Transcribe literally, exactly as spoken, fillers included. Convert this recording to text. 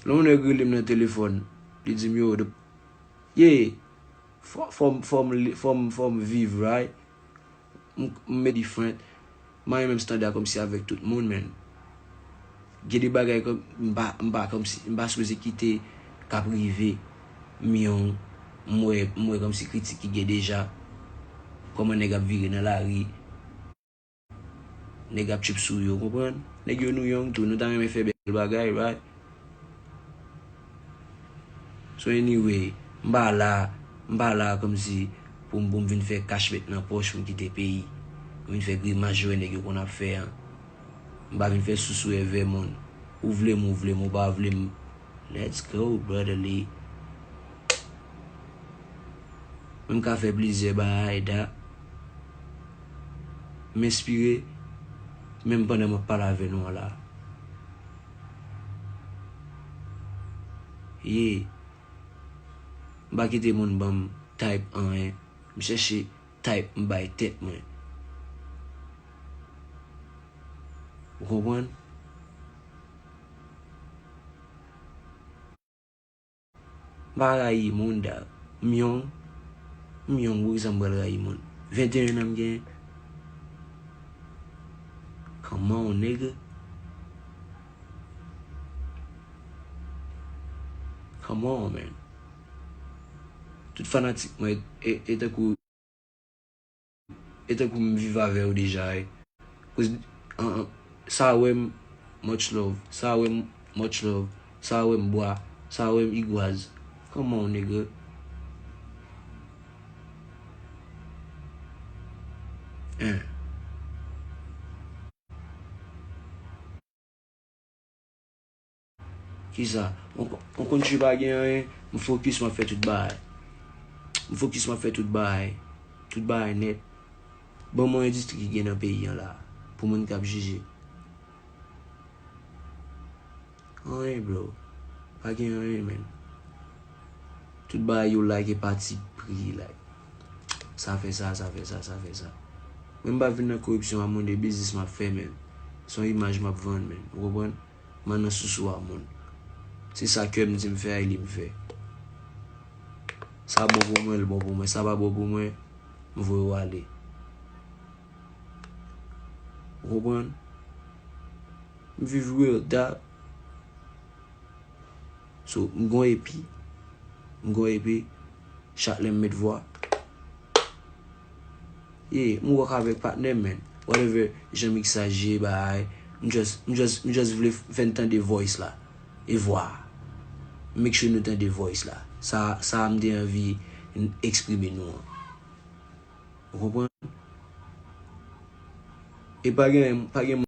Lè yon nèg rele m nan telefòn, li di m, yo, the, yeah, fò, fò m, fò m, fò m, fò m viv, right? M, m met different. M pa renmen m standa kòmsi avèk tout moun, men. Gen de bagay kòm, m pa, m pa kòmsi, m pa sipoze kite k ap rive. M young, m wè, m wè kòmsi kritik ki gen deja. Kòman nèg ap vire nan lari. Nèg ap tchip sou yo, konprann? Nèg yo nou young tou, nou ta renmen fè bèl bagay, right? So anyway, m pa la, m pa la kòmsi pou m, pou m vin fè kach met nan pòch pou m kite peyi. Pou m vin fè grimas jan nèg yo konn ap fè an. M pa vin fè sousou èvè moun. Ou vle m, ou vle m, ou pa vle m. Let's go, brotherly. Mwen m ka fè plizyè bagay, da. M enspire, menm pandan m ap pale avè nou an la. Yeah. M pa kite moun ban m type anyen. M chèche type m bay tèt mwen. Ou konprann? M pa rayi moun, da. M young. M young, poukisa m pral rayi moun? Venteyen an m gen. Come on, nigga. Come on, man. Tout fanatik mwen, e, e tankou, e tankou m viv avè yo deja, e. Koz, an, an, sa wè m, much love. Sa wè m, much love. Sa wè m, bwa. Sa wè m, igwaz. Come on, nigga. Hein. Kisa? Ou, ou konn si pa gen anyen, m fokis m ap fè tout bagay. M fokis m ap fè tout bagay. Tout bagay nèt. Ban mwen endistri ki gen nan peyi an la. Pou moun k ap jije. Anyen, bro. Pa gen anyen, man. Tout bagay yo like e pati pri, like. Sa fè sa, sa fè sa, sa fè sa. Mwen m pa vin nan koripsyon a moun, e biznis m ap fè, man. Se yon imaj m ap vann, man. Ou konprann? M ann nan sousou a moun. Se sa kè m di m fè a, e li m fè. Sa bon pou mwen, l bon pou mwen. Sa pa bon pou mwen, m voye w ale. Ou konprann? M viv real, dog. So, m gon epi. M gon epi. Chak lè m met vwa. Yeah, m rock avèk patnè m, man. Whatever, jan miksaj ye, bagay. M just, m just, m just vle fè n tande voice la. E vwa. Make sure nou tande voice la. Sa, sa m te anvi n eksprime nou an. Ou konprann? E pa gen, pa gen